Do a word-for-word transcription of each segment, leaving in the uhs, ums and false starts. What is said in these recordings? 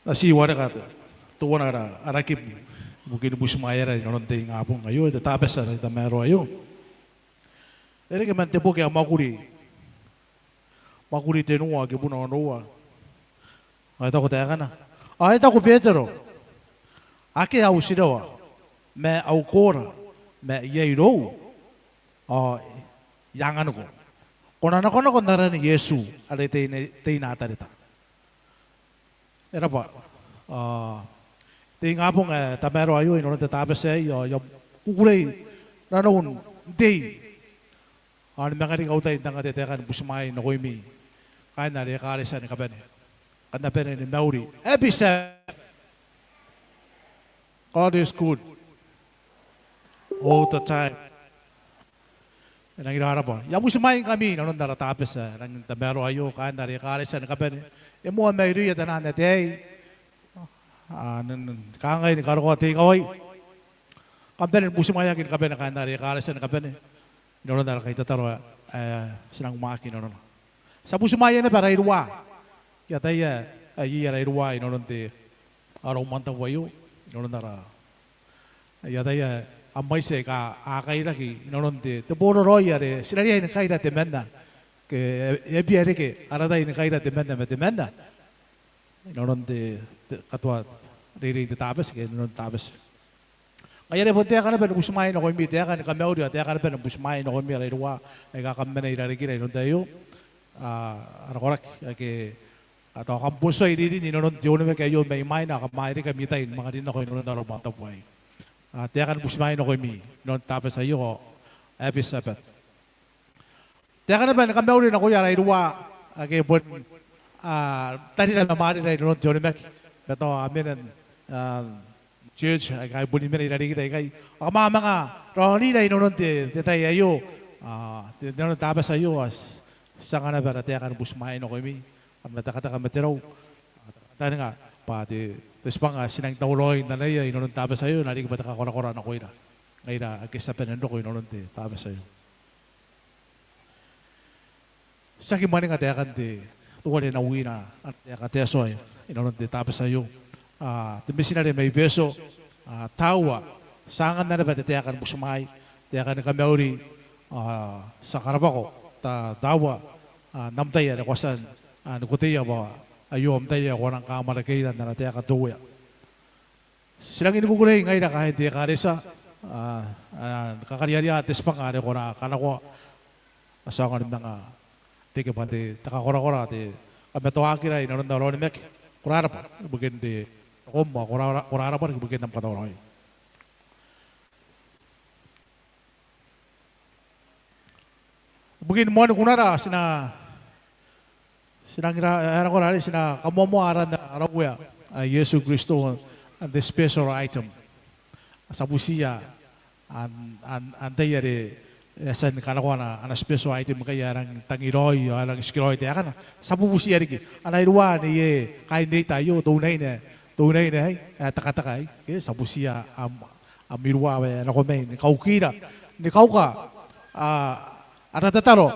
N na ti wareka teuana ara, ara kim ibukin butimwaeara inanon te ingabong aio, te Tabati are tamaroa aio. E reke man te boki ae Mwakuri, Mwakuri tenua kibuna onoua. Ao e taku taekana: Ao e taku Betero, Akea au tirewa ma au koora, ma I a irou, ao I a anganiko. Ko na nakonako n aran Iesu are te I-, te I-Natareta. E rabwa. Ao te ingabong ae tamaroa aio inanon te Tabati aei, ao I a kukurei nanou n tei ao ni manga riki au tai n anga te taeka ni butimwaai nakoimi kaain ara ekaretia ni kabane. Kam na bane ni mauri. Happy Sabbath. God is good all the time. E rangi n rabwa. I a butimwaingkami inanon ara Tabati ae rangi n tamaroa aio kaain ara ekaretia ni kabane. E moa mairouia taan ataei, a, n, n kangai ni karokoa te ikawai. Kam bane ni butimwaeaki ni kabane kaain ara ekaretia ni kabane inanon ara kaitataro ae ti nang waaki inanona. Ti a butimwaea naba ara iruwa. I ataia ae iai ara iruwa inanon te, ara mwaneaba aio, inanon ara, I ataia ae a mwaiti aika a kairaki inanon te, te boraraoi are ti na riai ni kaira temanna, ke e a bia reke ara tai ni kaira temanna ma temanna inanon te, te katoa reirei n te Tabati ke inanon te Tabati. Ngaia are bon taeka naba ni butimwaai nakoimi, taeka ni kamauri ao taeka naba ni butimwaai nakoimi ara iruwa aika kam mena i rarikira inanon te tai aio. A, ara koraki ake a tao kam bon tuai ririn inanon te onimaki aio mai mwaina, kam a reke ami tai ni manga rin nako inanon ara mwaneaba aei. A, taeka ni butimwaai nakoimi inanon te Tabati aio, ao happy Sabbath. Taeka naba ni kamauri nakoia ara iruwa ake bon, a, tarira ma mwaarira inanon te onimaki, ma tao a mena n, a, church aika a boni mena i rarikira ikai, ao kam a manga raonira inanon te, te tai aio, a, te, inanon te Tabati aio, ao ti anga naba ara taeka ni butimwaai nakoimi, kam na tekateka ma te rau, a, tekataninga bwa te, te tibwanga ae ti nang tauraoi n anaia inanon te Tabati aio e na riki bwa te kakorakora nakoira ngaira ake ti a bane n roko inanon te Tabati aio. Tiaki mwaninga taekan te, teuare na wina ana taeka te Atua inanon te Tabati aio. A, te mitinare mai Betio, a, Taua, ti a anganna naba te taeka ni butimwaai, taeka ni kamauri, a, ti a karabwako, Ta-, Taua, a, n am tai are ko a tia n, a, ni kateia bwa aio am tai ae ko a nang kamwarakeira n ana taeka te Uea. Ti rangi ni kukurei ngaira kaain te ekaretia, a, a, ni kakariaria te tibwanga are ko na kanakoa. A ti aonga ni manga reke bwa te, te kakorakora, te kamatoakira inanon ara onimaki. Ko rabwa ibukin te, ko rabwa, ko rabwa ibukin am katauraoi. Ibukin moani kunara ti na, ti nang ira, e, nakon are ti na kamoamoa aran ara Uea ae Iesu Kristo, and the special item. Ti a butiia an, an, antai are e a tia ni kanakoa ana, ana special item ngkai ae e rangi n tangiraoi ao e rangi n tikiraoi taekana. Ti a bubutiia riki. Ana iruwa neiei kaain reita aio, te unaine, te unaine aei ae tekateka aei. Ke ti a butiia am, am iruwa ae e nako mai ni kaukira, ni kauka, a, ara tataro,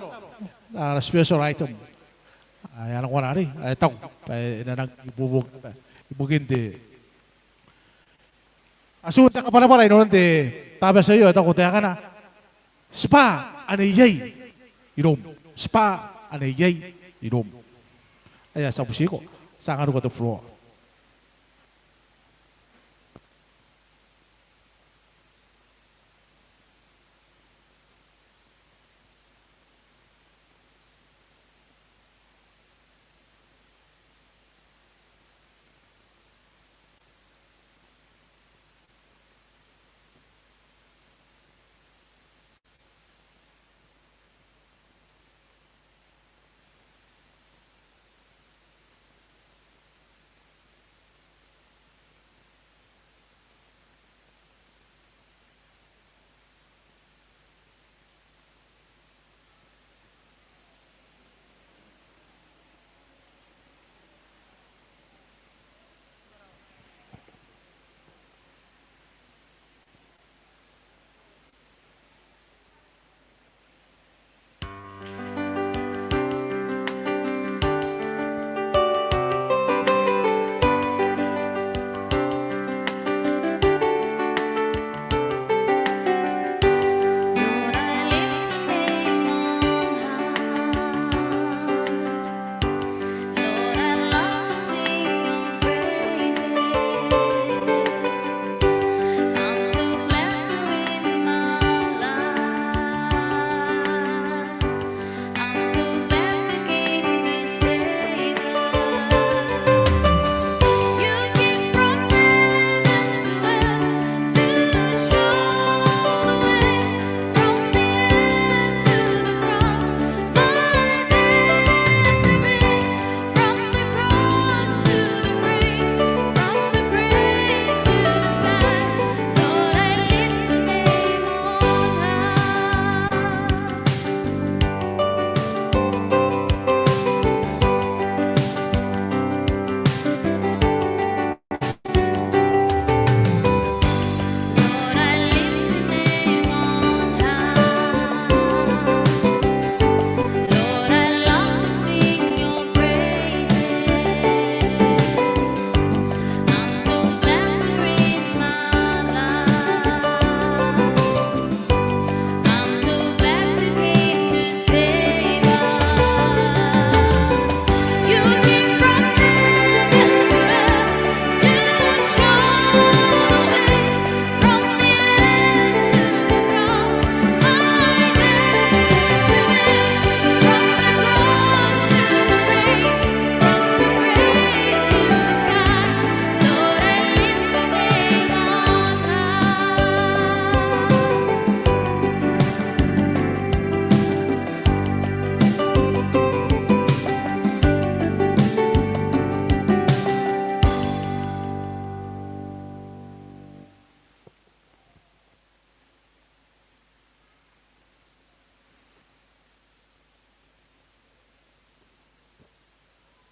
ara special item. A, e a nakon arei ae e taku bwa e na nang ibuobuoki naba ibukin te, a, ti te kabwarabwara inanon te Tabati aio ae e taku taekana: Tibwa ane iai iroum. Tibwa ane iai iroum. Aia, ti a butiko, ti a anganiko te floor.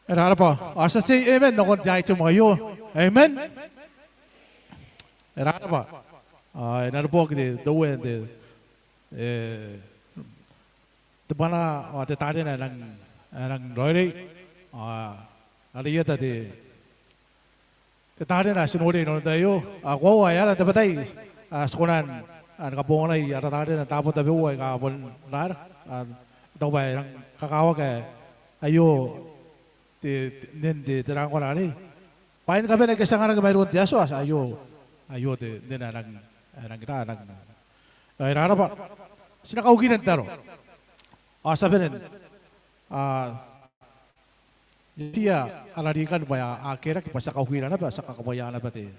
E raraba. Ao ti a tia n amen nakon te aitimo aio. Amen. E raraba. Ao e na roko te, te, te, e, te bwana ao te tarena ae nang, ae nang raoiroi. Ao are ieta te, te tarena ae ti noria inanon te tai aio. Ao koaua ae ara tabetai, ao ti kona n, ni kabonganai ara tarena taabo tabeua aika a bon rara. Ao tao bwa e rang kakawaki aio te, te, nnen te, te rangkona arei. Bwaai ni kabane ake ti anganaki mairoun te Atua, aio, aio te, nnen ae nang, ae nang ira, ae nang. Ao e raraba. Ti na kaukira n tataro. Ao ti a bane n, a, tia ara rikan bwa a, a keraki bwa ti a kaukira naba, ti a kakabwaia naba te.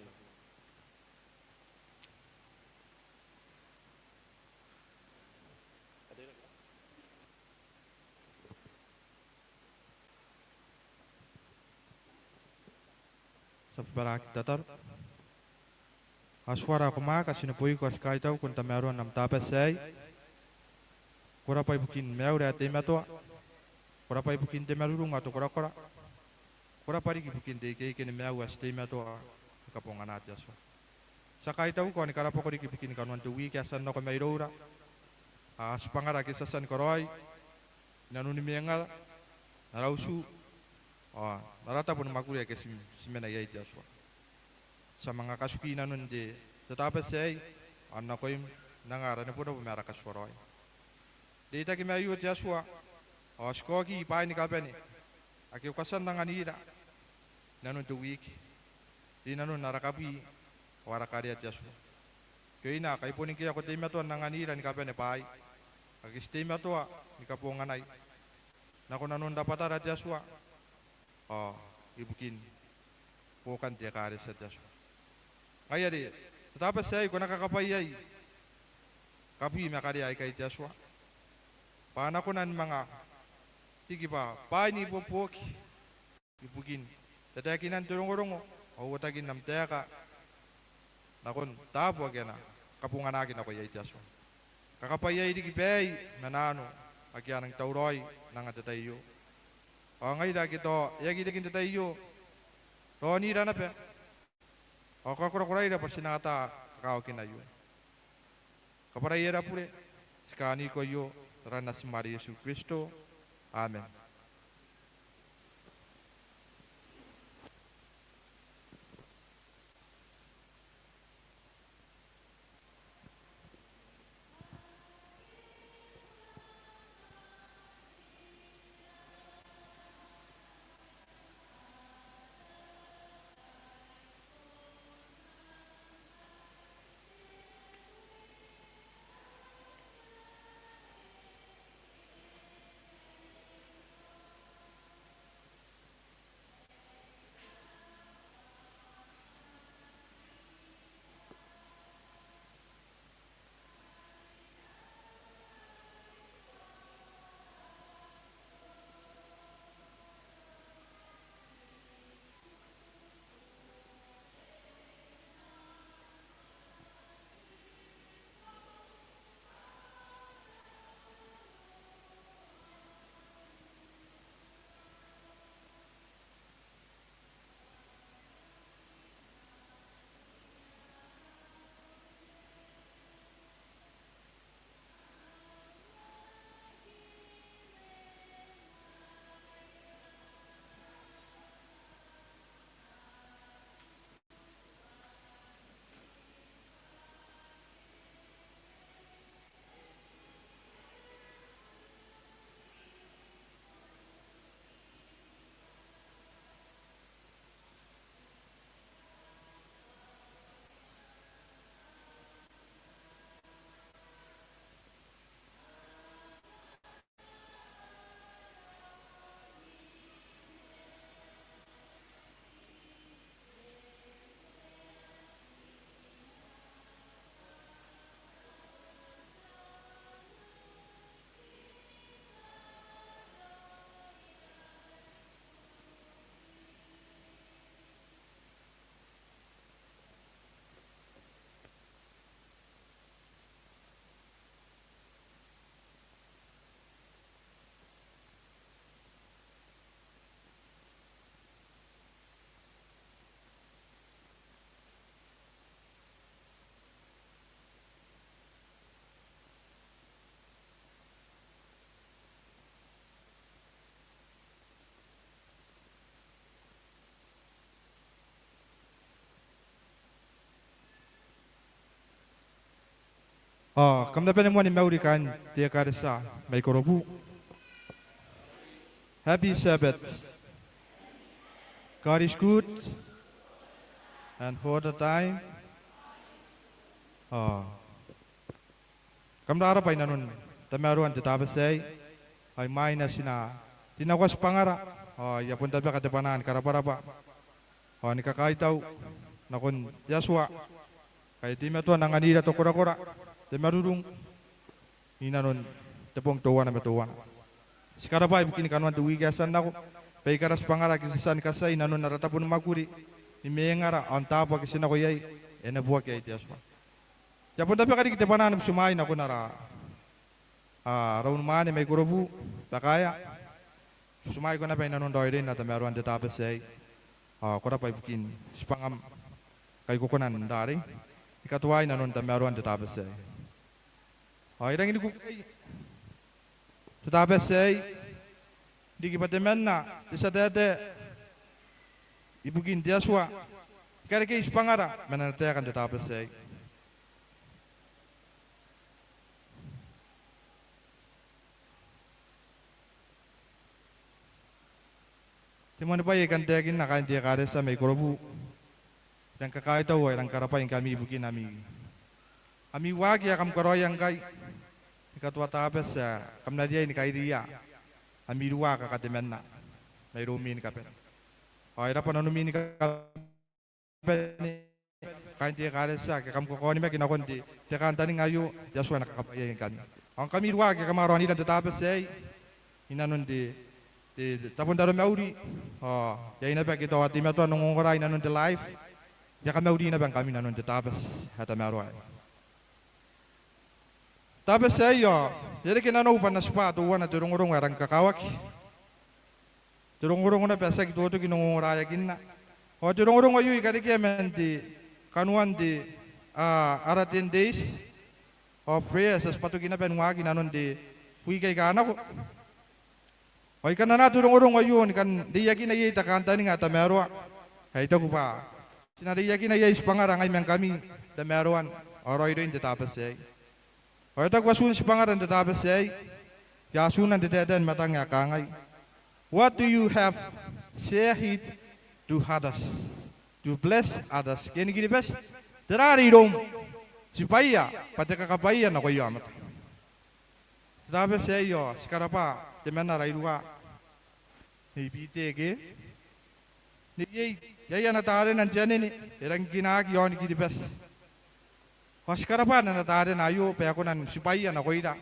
Ti a bobaraaki n tataro. Atuara ae ko mwaaka, ti neboiko ao ti kaitauko n tamaroan am Tabati aei. Ko rabwa ibukin maiura ae teimatoa. Ko rabwa ibukin te marurung ao te korakora. Ko rabwa riki ibukin te ikeike ni maiu ae ti teimatoa ni kabongana, te Atua. Ti a kaitauko ao ni karabwako riki ibukin kanoan te wiki ae tia n nako mairoura. Ao tibwangara ake ti a tia ni karaoi inanoni mwengara, n ara utu, ao n ara tabo ni mwakuri ake ti, ti mena iai, te Atua. Ti a manga katuki inanon te, te Tabati aei, ao nakoim n anga ara nebonebo ma ara katiraoraoi. Reitaki ma aio, te Atua, ao ti kaoki bwaai ni kabane ake ko a tia n anganira inanon te wiki, rinanon ara kabwi ao ara karea, te Atua. Kioina, kai boni ngke ko teimatoa n anganira ni kabane bwaai ake ti teimatoa ni kabonganai nako nanon rabwatara, te Atua, ao ibukin buokan te ekaretia, te Atua. Ngaia are te Tabati aei ko na kakabwaiai kabwi ma karea aikai, te Atua, bwa a na kona ni manga riki bwa bwaai n ibuobuoki ibukin tataekinan te rongorongo ao uotakin am taeka nakon taabo ake a na kabonganaki nako iai, te Atua. Kakabwaiai riki baai ma nano ake a nang tauraoi n anga te tai aio. Ao ngaira ake tao e aki reke n te tai aio, raonira naba ao kakorakoraira bwa ti na ata kakawakina aio. Kabwarai ara bure, ti kaaniko aio n aran Natim are Iesu Kristo. Amen. Ao kam na bane moa ni mauri kaain te ekaretia mai Korobu. Happy Sabbath. God is good and all the time. Ao kam rabwa i nanon tamaroan te Tabati aei. Ao imwaina ti na rin nakon tibwangara. Ao I a bon tabeka te bwanaa ni karabwarabwa ao ni kakaitau nakon te Atua ngkai e teimatoa n anganira te korakora, te marurung i nanon te bong teuana ma teuana. Ti karabwa ibukin kanoan te wiki ae tia n nako baikara tibwangara ake ti a tia ni katia i nanon ara tabo ni mwakuri ni mwengara, ao n taabo ake ti nako iai e neboaki iai te Atua. I a bon tabeka riki te bwanaa ni butimwaai nakon ara, ara unimwaane mai Korobu, Bakaea. Butimwaiko naba i nanon raoiroin ara tamaroan te Tabati aei. Ao ko rabwa ibukin tibwangam ngkai ko kona n rarei ni katoai i nanon tamaroan te Tabati aei. Ao I rangi ni kukurei te Tabati aei riki bwa temanna te tia taetae ibukin te Atua ni karekei tibwangara man ana taeka n te Tabati aei. Te moanibwai ae I kan taekinna kaain te ekaretia mai Korobu, I rangi ni kakaitau ao I rangi ni karabwaingkami ibukin ami, ami waaki ae kam karaoia ngkai ni katoa Tabati ae kam na riai ni kairiia ami ruwa kaka temanna mairoumi ni kabane. Ao e rabwa nanomi ni kabane kaain te ekaretia ake kam kakaonimaki nakon te, te kantaninga aio, te Atua e na kakabwaiaingkami. Ao ngkami ruwa ake kam a raonira n te Tabati aei i nanon te, te, te tabo n taromauri, ao iai naba ake tao a teimatoa n ongongora i nanon te live, I a kamauri naba ngkami i nanon te Tabati ae tamaroa aei. Tabati aei ao e a reke nanou bwa N na tibwa teuana te rongorongo ae rangi ni kakawaki. Te rongorongo naba ae tiaki totoki n ongongoraeakinna. Ao te rongorongo aio I karekea man te kanoan te, a, ara ten days of prayer ae ti a tibwa toki naba ni waaki i nanon te wiki aika a nako. Ao I kan anaa te rongorongo aio ni kan reiakina iai te kantaninga ae tamaroa ae I taku bwa ti na reiakina iai tibwangara ngai ma ngkami n tamaroan ao raoiroin te Tabati aei. Ao e taku atun tibwangara n te Tabati aei, I a atuna n te taetae ni matang ae kangai: What do you have shared to others to bless others? Ke ni Kiribati, tera are iroum n tibwaia bwa te kakabwaia nakoia aomata? Te Tabati aei ao ti karabwa temanna rairua Nei Bite ke Nei, iai, iai ana tarena n te anene e rangi ni kinaaki i aoni Kiribati. Ao ti karabwa n ana tarena aio bwa e kona n tibwaia nakoira,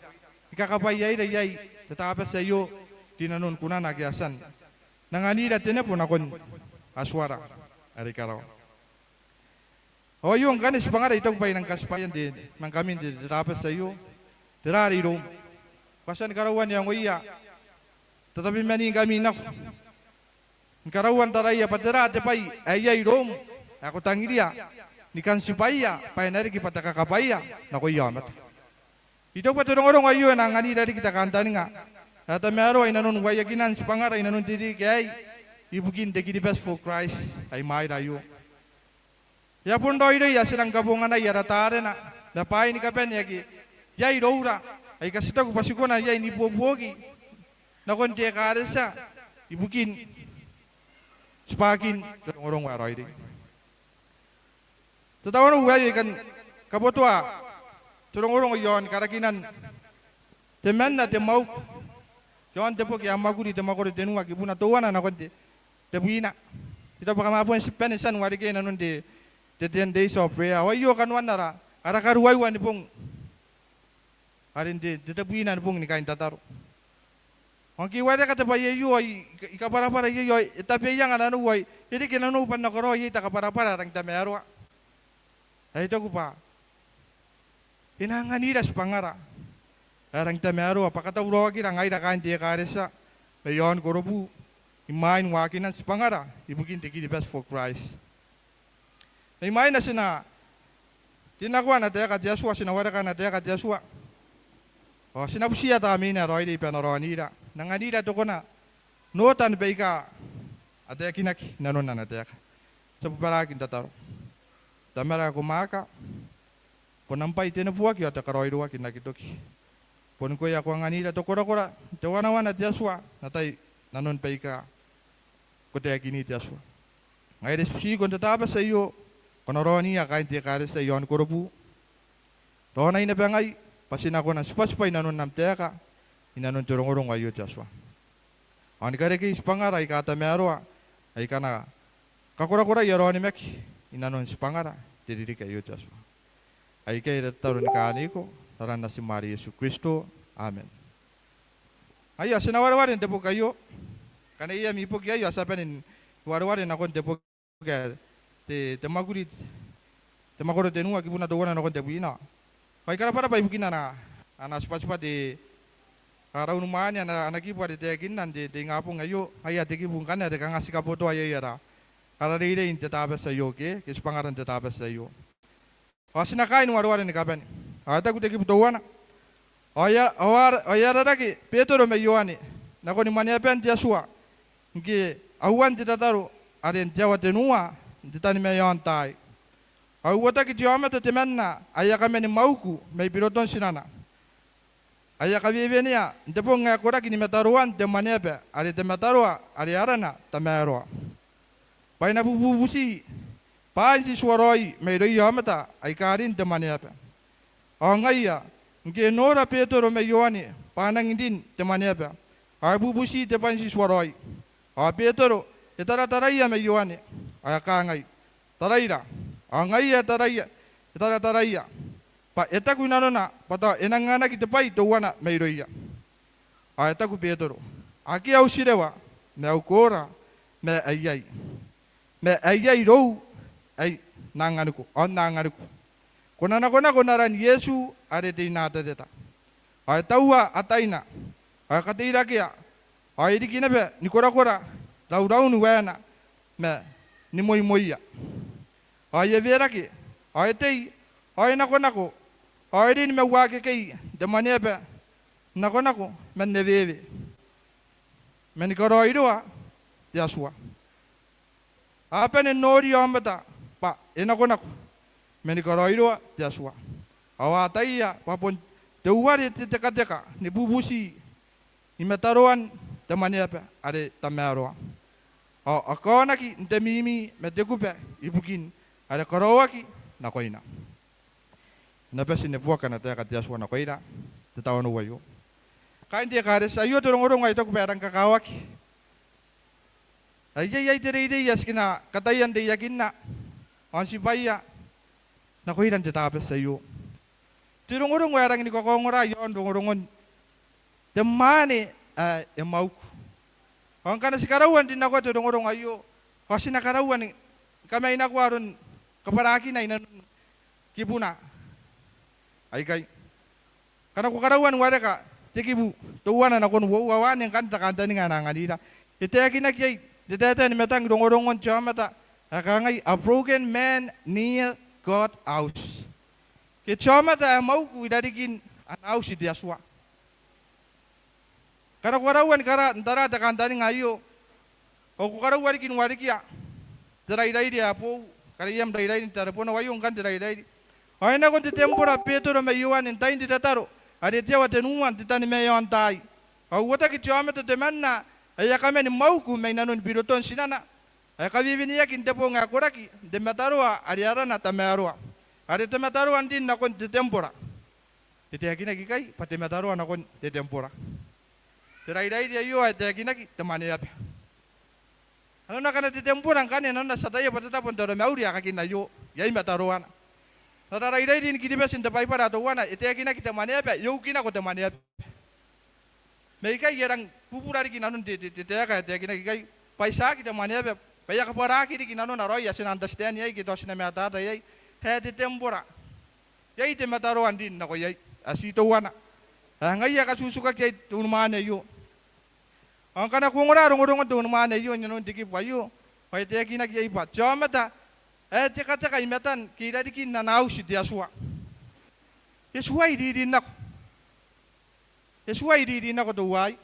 ni kakabwaiaira iai te Tabati aio rinanon kunana ake a tia n anganira te nebo nakon Atuara are i karawa. Ao aio ngkanne tibwangara I taku bwa I nang katibwaia n te, ma ngkami n te, te Tabati aio. Tera are iroum? Ko a tia ni karaua n iangoia tatabemaningkami nako ni karaua n taraia bwa tera te bwai ae iai iroum ae ko tangiria ni kan tibwaia bwa e na riki bwa te kakabwaia nakoia aomata. I taku bwa te rongorongo aio e na anganira riki te kantaninga ae tamaroa i nanon uaiakinan tibwangara i nanon te ririki aei ibukin te Kiribati for Christ ae i mwaira aio. E a bon raoiroi ae ti rang kabonganai ara tarena ma bwaai ni kabane ake iai iroura aika ti taku bwa ti kona iai n ibuobuoki nakon te ekaretia ibukin tibwakin te rongorongo ae raoiroi. Te tawanou aei I kan kabotoa te rongorongo i aon karakinan temanna te mwauku i aon te boki ae Mwakuri te mwakoro tenua kibuna teuana nakon te, tebwina. I taku bwa kam a bon ti bane n tia n warekia i nanon te, te ten days of prayer. Ao aio kanoan ara, ara karuaiwa ni bong are n te, te, tebwina ni bong ni kaintataro. Ao ngke I warekia te bwai aio ao I, I kabwarabwara iai ao e tabeaianga nanou ao e reke nanou bwa N na karaoa iai te kabwarabwara ae rangi n tamaroa. Ae I taku bwa e na anganira tibwangara ae rangi n tamaroa bwa katauraoakira ngaira kaain te ekaretia mai aon Korobu imwain waakinan tibwangara ibukin te Kiribati for Christ. Mai mwaina ti na rin nako ana taeka te Atua, ti na wareka ana taeka te Atua. Ao ti na butiia Tamneina ae raoiroi bwa e na raonira, n anganira te kona n oota ni baika a taekinaki i nanon ana taeka. Ti a bobaraaki n tataro. Tamara ae ko mwaaka, Bon am bwai te neboaki ao te karaoiroaki n aki toki. Bon ngkoe ae ko anganira te korakora n te wanawana te Atua n ataei nanon baika ko taekin te Atua. Ngaia are ti butiiko n te Tabati aio ko na raoniia kaain te ekaretia i aon Korobu. Raonai naba ngai bwa ti na kona n tibwatibwa i nanon am taeka i nanon te rongorongo aio te Atua. Ao ni karekei tibwangara aika tamaroa aika na kakorakoraia ara onimaki i nanon tibwangara n te ririki aio te Atua. Aikai ara tataro ni kaaniko n aran Natim are Iesu Kristo. Amen. Aio ti na wareware n te boki aio. Ngkana iai ami boki aio ao ti a bane ni wareware nakon te boki ae te, te Mwakuri, te mwakoro tenua kibuna teuana nakon tebwina. Ao I karabwarabwa ibukin ana, ana tibwatibwa te, ara unimwaane ana, ana kibu are taekinna n te, te ingabong aio, ngaia te kibu ngkanne are kanga ti kabotoa iai ara, ara reirei n te Tabati aio ke, ke tibwangara n te Tabati aio. Ao ti na kaai ni wareware ni kabane. Ao e taku te kibu teuana. Ao e a, ao a, ao e ararake Betero ma Ioane nakoni mwaneaban te Atua ngke a uaan te tataro are n te aoa tenua n te tanimaeaontaai. Ao e uotaki te aomata temanna ae e a kamani mwauku mai biroton tinana, ae e a kawewenea n te bong ae koraki ni mataroan te mwaneaba are te mataroa are arana Tamaroa, bwa e na bubuti bwaai n tituaraoi mairouia aomata aika rin te mwaneaba. Ao ngaia, ngke e nora Betero ma Ioane bwa a nangi rin te mwaneaba, ao e bubuti te bwai n tituaraoi. Ao Betero e tarataraia ma Ioane, ao e kangai, Taraira. Ao ngaia e taraia, e tarataraia, bwa e taku i nanona bwa tao e nang anganaki te bwai teuana mairouia. Ao e taku Betero, Akea au tirewa, ma au koora, ma ai iai, ma ai iai irou ae N na anganiko, ao N na anganiko. Ko na nakonako n aran Iesu are te I-Natareta. Ao e taua ataina, ao e kateirakea, ao e riki naba ni korakora rauraun waena ma nimoimoia. Ao e a werake, ao e tei, ao e nakonako, ao e rin ma uakekei n te mwaneaba, nakonako man awewe, ma ni karaoiroa te Atua. A bane n noria aomata bwa e nakonako ma ni karaoiroa te Atua. Ao a ataia bwa bon teuare te tekateka ni bubuti i mataroan te mwaneaba are Tamaroa. Ao a kaonaki n te mimi ma te kuba ibukin are karaoaki nakoina. E na bati neboaki ana taeka te Atua nakoira n te tawanou aio. Kaain te ekaretia, aio te rongorongo ae I taku bwa e rang kakawaki. Ao iai, iai te reirei ae ti kina kataia n reiakinna ao n tibwaia nakoira n te Tabati aio. Te rongorongo ae rangi ni kakaongora i aon rongorongon te mwaane ae e mwauku. Ao ngkana ti karaua n rin nako te rongorongo aio, ao ti na karaua ni kamai nako aron kabwarakina i nanon kibuna aikai. Ngkana ko karaua ni wareka te kibu teuana nakon uoua, ao anne ngkanne te kantaninga ae na anganira. E taekinaki iai n te taetae ni matang rongorongon te aomata ae kangai, A broken man near God house. Ke te aomata ae mwauku i rarikin ana auti te Atua. Ngkana ko karaua ni kara, n tara te kantaninga aio, ao ko karaua riki ni warekia te rairairi ae boou, ngkana iai am rairairi n te tarebonou aio, ngkanne te rairairi. Ao e nako n te tembora Betero ma Ioane n tain te tataro are te aoa tenua n te tanimaeaontaai. Ao e uotaki te aomata temanna ae e a kamani mwauku mai nanoni biroton tinana, ae e kaweweneaki n te bong ae koraki n te mataroa are arana Tamaroa, are te mataroa n rin nakon te tembora. E taekinaki ikai bwa te mataroa nakon te tembora. Te rairairi aio ae taekinaki te mwaneaba. Nanona ngkana te tembora ngkanne, nanona ti ataia bwa te tabo n taromauri ae kakin aio, iai mataroana. N ara rairairi ni Kiribati n te Baibara teuana, e taekinaki te mwaneaba, e uki nako te mwaneaba. Ma ikai e rang bubura riki nanon te, te, te taeka ae taekinaki ikai bwa e tiaki te mwaneaba, bwa e a kabwaraki riki nanona raoi ae ti na understand iai ke tao ti na mataata iai, ae te tembora. Iai te mataroa n rin nako iai, ae ti teuana. Ae ngaia ae katutukaki iai te unimwaane aio. Ao ngkana ko ongora rongorongon te unimwaane aio i nanon te kibu aio, ao e taekinaki iai bwa te aomata ae tekateka i matan ke i rarikin ana auti te Atua, e tuai riri nako. E tuai riri nako teuaei.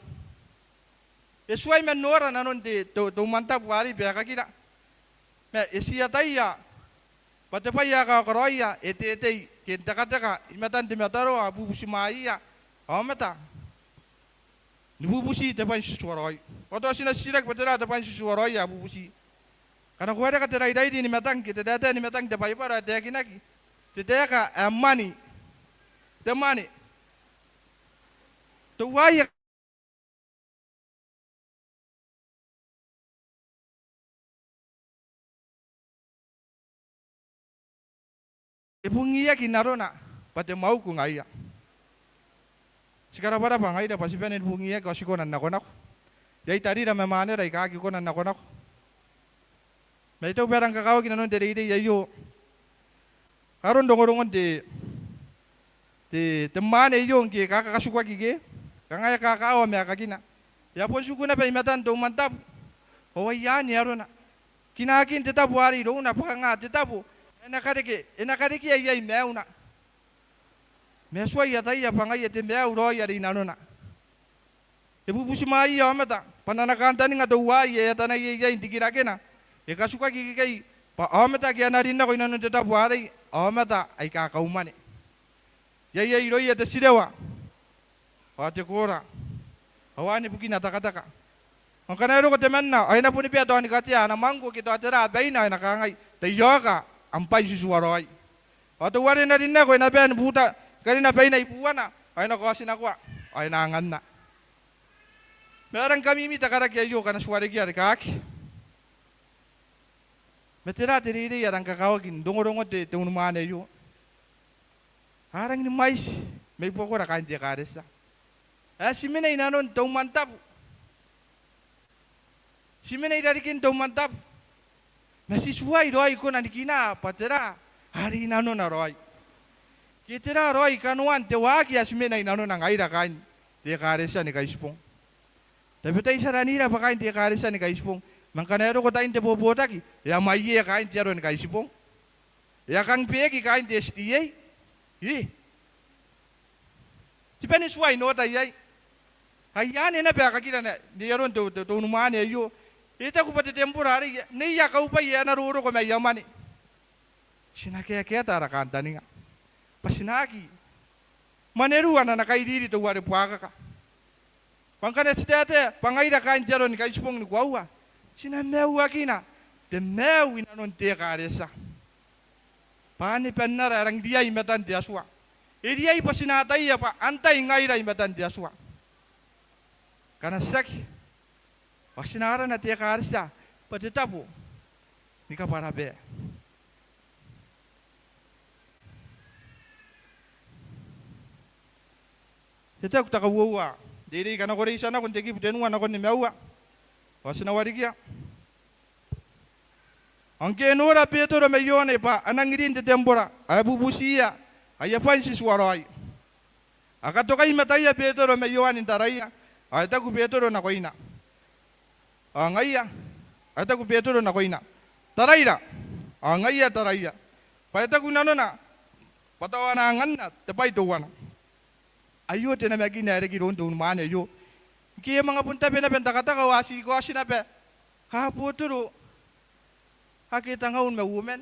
E tuai man nora nanon te, te, te umwantabu arei baekakira. Ma e ti ataia bwa te bwai ae kakaraoia e teitei ke n tekateka i matan te mataroa, a bubutimwaeia aomata ni bubuti te bwai n tituaraoi. Ao tao ti na titiraki bwa tera te bwai n tituaraoi ae bubuti. Ngkana ko wareka te rairairi ni matang ke te taetae ni matang n te Baibara ae taekinaki, te taeka ae mwaane, te mwaane. Teuaei e bungiaki n arona bwa te mwauku ngaia. Ti karabwarabwa ngaira bwa ti bane ni bungiaki ao ti kona n nakonako. Iai tarira ma mwaanera aika aki kona n nakonako. Ma I taku bwa e rang kakawaki nanon te reirei aio aron rongorongon te, te, te mwaane aio ngke e kakakatukuaki ke, kanga e kakaawa maekakina. E a bon tiku naba i matan te umwantabu. Ao ai anne arona. Kinakin te tabo arei irouna bwa kanga te tabo e na kareke, e na karekea iai maiuna. Ma e tuai ataia bwa ngaia te maiu raoi are i nanona. E bubutimwaeia aomata bwa n ana kantaninga teuaei ae e atanaia iai n rikirakena, e katukaki ikekei bwa aomata ake a na rin nako i nanon te tabo arei, aomata aika kaumwane. Iai, iai irouia te tirewa ao te koora ao anne bukina tekateka. Ao ngkana e roko temanna ao e na boni bia tao ni katea ana mwangko ke tao tera baina ao e na kangai, tai oka am bwai n tituaraoi. Ao teuare e na rin nako e na bae ni buta karina baina i buana ao e na kaotinakoa ao e na anganna. Ma e rang kamimi te karaki aio ngkana ti warekia rikaaki. Ma tera te reirei ae rang kakawaki n rongorongon te, te unimwaane aio? A rangi ni mwaiti mai buakora kaain te ekaretia ae ti mena i nanon te umwantabu. Ti mena i rarikin te umwantabu ma ti tuai raoi kona ni kina bwa tera are i nanona raoi ke tera raoi kanoan te waaki ae ti mena i nanona ngaira kaain te ekaretia ni Kaitibong. Tabetai ti aranira bwa kaain te ekaretia ni Kaitibong, ma ngkana e roko tain te bobotaki e a mwaie kaain te aro ni Kaitibong. E a kang beeki kaain te S D A. Ih. Ti bane n tuai n ota iai. Ai anne naba ae kakira n ai aron te, te, te unimwaane aio. E taku bwa te tembora arei, neia kaubwai ae na roroko mai ia mwane. Ti na kaekaeta ara kantaninga bwa ti na aki mwanerua n ana kairiri teuare buakaka. Bwa ngkana ti taetae bwa ngaira kaain te aro ni Kaitibong ni koaua, ti na maiuakina te maiu i nanon te ekaretia. Bwa anne bannara ae rangi riai i matan te Atua. E riai bwa ti na ataia bwa antai ngaira i matan te Atua. Ngkana tiaki ao ti na arana te ekaretia bwa te tabo ni kabwarabwai. E taku te kauoua n reirei, ngkana ko reitia nako n te kibu tenua nakon nimaua ao ti na warekia. Ao ngke e nora Betero ma Ioane bwa a nangi rin te tembora ao e bubutiia aia bwai n tituaraoi, a katokai mataia Betero ma Ioane n taraia, ao e taku Betero nakoina, ao ngaia, ao e taku Betero nakoina, taraira, ao ngaia taraia. Bwa e taku i nanona bwa tao a na anganna te bwai teuana. Aio te namakin ae reke iroun te unimwaane aio. Ngke e a manga bon tabe naba n tekateka ao a ti kaoti naba, a Betero, ake tengaun ma uoman.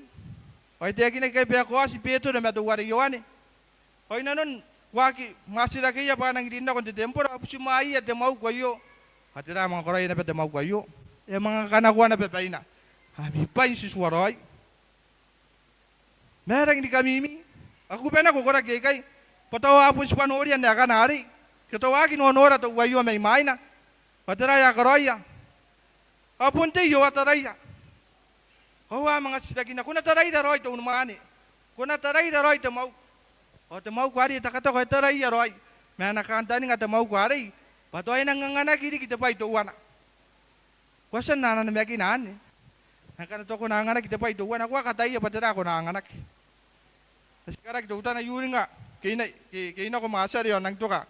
Ao e taekinaki ikai bwa e kaoti Betero ma teuare Ioane. Ao i nanon waaki, mwaatirakeia bwa a nangi rin nako n te tembora ao e butimwaeia te mwauku aio. Ao tera ae manga karaoia naba te mwauku aio? E a manga kanakoa naba baina. Ami bwai n tituaraoi. Ma e rangi ni kamimi. A kuba nako koraki aikai bwa tao a bon tibwa noria n aekana arei, ke tao a aki noonora teuaio mai mwaina. Ao tera ae a karaoia? A bon tei ao a taraia. Ao a manga titirakina, ko na taraira raoi te unimwaane, ko na taraira raoi te mwauku. Ao te mwauku arei e tekateka ao e taraia raoi. Ma ana kantaninga te mwauku arei bwa tao e nang anganaki riki te bwai teuana. Ko a tia n ana namakina anne. Ngkana tao ko na anganaki te bwai teuana, ko a kataia bwa tera ae ko na anganaki. Ti karaki teutana I-Uringa ke I na, ke, ke I nako Mwaatiare ao N nang toka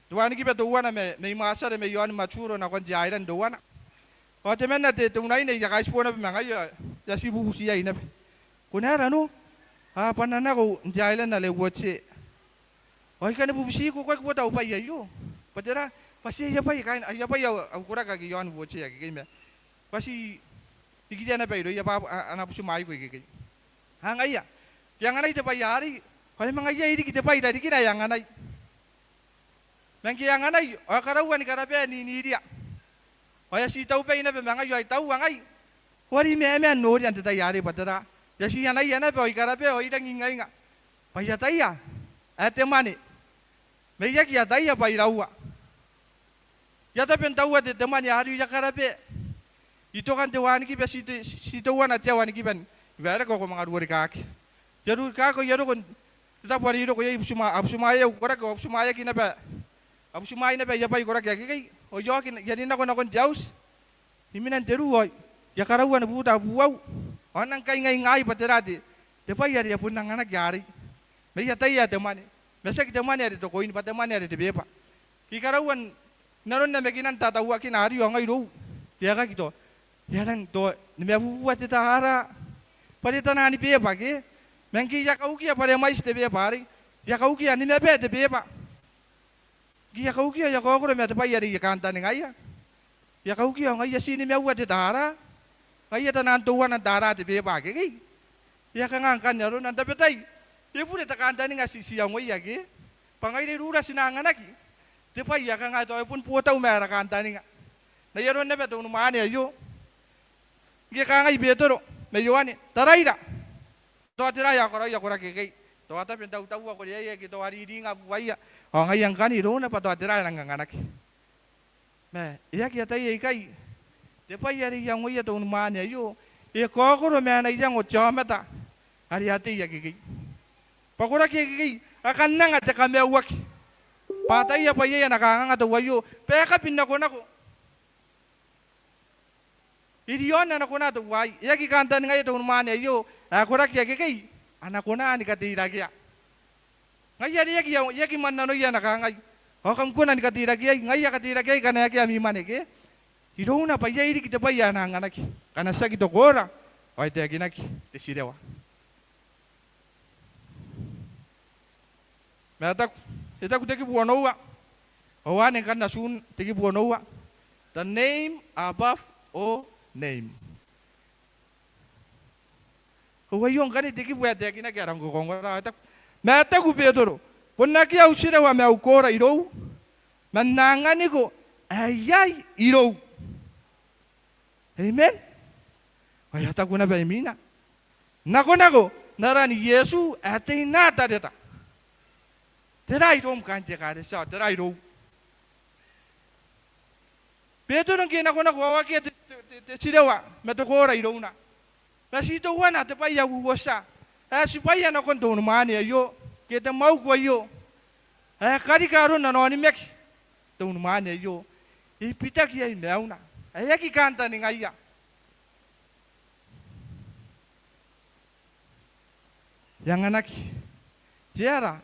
te wanikiba teuana mai, mai Mwaatiare mai aon Maturo nakon te airang teuana. Ao temanna te, te unaine ae kaitibo naba ma ngaia, e a tii bubuti iai naba. Ko na aera no? A bwa N na nako n te airang are uotie. Ao I kani bubutiko, ko aki uota au bwai aio. Bwa tera? Bwa ti aia bwai kaain, aia bwai au, au koraki ake i aon uotie akekei ma bwa ti rikiria naba irouia bwa a, a na butimwaiko ikekei. A ngaia. Ke anganai te bwai arei, ao e manga iai riki te bwai i rarikina ae anganai. Ma ngke e anganai, ao e karaua ni karabae n iriria. Ao e a tii taubai naba ma ngaia ao e taua ngai. Ao are I mamaa n noria n te tai arei bwa tera. E a tii anaia naba ao I karabae ao I rangi n ingainga. Bwa I ataia ae te mwane. Ma I aki ataia bwa iraua. I a tabe n taua te, te mwane arei ao I a karabae. I toka n te wanikiba, ti te, ti teuana te aua ni kiba ni waerake ao ko manga ruo rikaaki. I a ruo rikaaki ao I a roko n te tabo are I roko iai, butimwaea, a butimwaeai au koraki, a butimwaeaki naba, a butimwaeai naba aia bwai koraki akekei. Ao I a oki, I a rin nako nakon te auti. I mena n te ruu ao I a karaua ni buta buau. Ao N nang kaingaingai bwa tera te, te bwai are e a bon anganaki arei. Ma I ataia ae te mwane. Ma tiaki te mwane are te koin, bwa te mwane are te beba. Ke I karaua n, nanon namakinan tatauakina arei ao ngai irou. Te aekaki tao, e a rang tao nimabubua te tara. Bwa are taian beba ke. Ma ngke I a kaukia bwa are mwaiti te beba arei, I a kaukia nimabwi te beba. Ngke I a kaukia ao I a kaokoro ma te bwai are I kantaningaia. I a kaukia ao ngaia ti nimaua te tara. Ngaia taian teuana n tara te beba akekei. E a kanga ngkanne arona? N tabetai e bure te kantaninga ti, ti iangoia ke. Bwa ngaira iroura ti na anganaki te bwai ae kanga tao e bon botau ma ara kantaninga. N ai aron naba te unimwaane aio. Ngke e kangai Betero ma Ioane, taraira. Tao tera ae a karaoia koraki akekei? Tao a tabe n tautaua koreaia ke tao a riringa buaia. Ao ngaia ngkanne irouna bwa tao tera ae e nang anganaki. Ma e aki ataia ikai te bwai are e iangoia te unimwaane aio, e kaokoro ma ana iango te aomata are a tei akekei. Bwa koraki akekei a kan anga te kamaiuaki. Bwa a ataia bwa iai ana kanganga teuaio, bwa e kabi n nakonako. E riaon ana kona teuaei. E aki kantaningaia te unimwaane aio ae koraki akekei a na kona ni kateirakea. Ngaia are e aki, e aki mannanoia ana kangai, ao kam kona ni kateirakeai, ngaia kateirakeai ngkana akea ami mwane ke. Irouna bwa iai riki te bwai ae na anganaki ngkana tiaki te koora ao e taekinaki te tirewa. Ma e taku, e taku te kibu onoua. Ao anne ngkanne atun te kibu onoua. The name above all name. Ao aio ngkanne te kibu ae taekinaki ae rang kakaongora. E taku, ma e taku Betero, bon akea au tirewa ma au koora irou, ma N na anganiko ae iai irou. Amen. Ao e a taku naba imwina, nakonako n aran Iesu ae tei n Natareta. Tera iroum kaain te ekaretia? Tera irou? Betero ngke e nakonako ao akea te, te, te, te tirewa ma te koora irouna. Ma ti teuana te bwai ae uotia ae tibwaia nakon te unimwaane aio ke te mwauku aio ae karika aron ana onimaki te unimwaane aio. E bitaki iai maiuna ae e aki kantaningaia. E anganaki te ara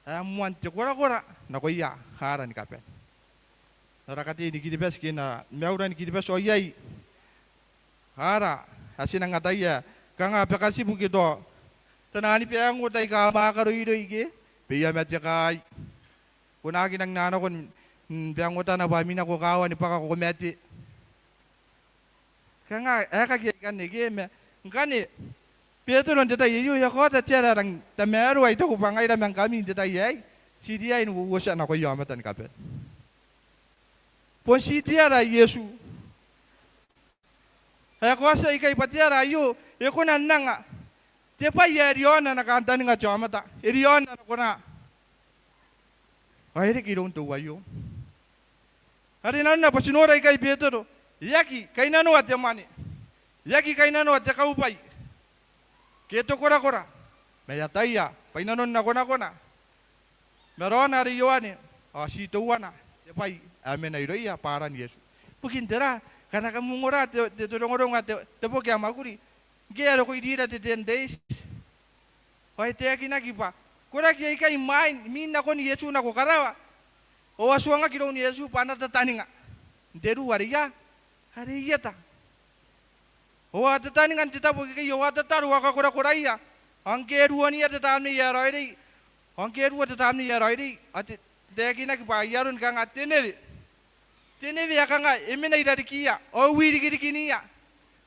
ae moan te korakora nakoia ara ni kabane. N ara katei ni Kiribati ke n ara maiura ni Kiribati ao iai ara ae ti nang ataia kanga bakatibu ke tao taian baengota aika a mwaaka roiroi ke, bwa e a mate kaai. Ko na aki nang na nako n, n baengotana bwa mi nako kaawa ni bwaka ko mate. Kanga aekaki aikanne ke, ma ngkanne Betero n te tai aio e a kaota te ara ae rang tamaroa, I taku bwa ngaira ma ngkami n te tai aei ti riai n uouotia nakoia aomata ni kabane. Bon ti te ara ae Iesu ae e kaotia ikai bwa te ara aio e kona n anga te bwai ae e riaon ana kantaninga te aomata, e riaon ana kona. Ao e reke iroun teuaio. Are nanona bwa ti nora ikai Betero e aki kainnanoa te mwane, e aki kainnanoa te kaubwai ke te korakora, ma e ataia bwa i nanon nakonakona ma raona are Ioane ao ti teuana te bwai ae mena irouia bwa aran Iesu. Ibukin tera? Ngkana kam ongora te, te, te rongorongo ae te, te boki ae Mwakuri, ngke e a roko irira te ten days ao e taekinaki bwa koraki aikai imwain mwin nakon Iesu nako karawa ao a tuangaki iroun Iesu bwa a na tataninga n te ruu are ia, are i eta. Ao a tataninga n te tabo akekei ao a tataro, a kakorakoraia. Ao ngke e ruo n ia te tamnei ae raoiroi, ao ngke e ruo te tamnei ae raoiroi ao te, taekinaki bwa ai aron kanga te newe. Te newe ae kanga e mena i rarikiia ao e wirikirikinia.